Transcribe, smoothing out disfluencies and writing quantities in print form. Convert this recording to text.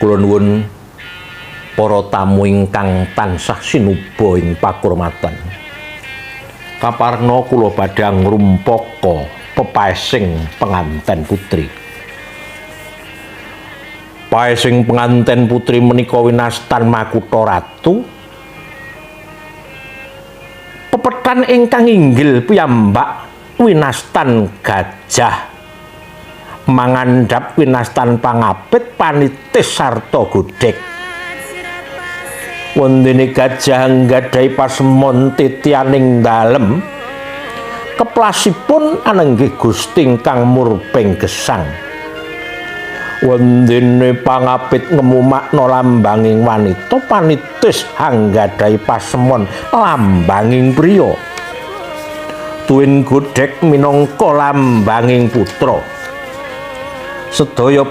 Kula nuwun para tamu ingkang tansah sinuba ing pakurmatan. Kaparna kula badhe ngrumpaka pepaesing penganten putri. Paesing penganten putri menika winastan makutha ratu. Pepetan ingkang inggil piyambak winastan gajah. Mangandhap winastan pangapit, panitis sarta godhek. Wondene gajah nggadhahi pasemon titianing dalem. Keplasipun anenggih Gusti ingkang murbeng gesang. Wondene pangapit ngemu makna lambanging wanita, panitis anggadhahi pasemon lambanging priya. Tuwin godhek minangka lambanging putra. Sedaya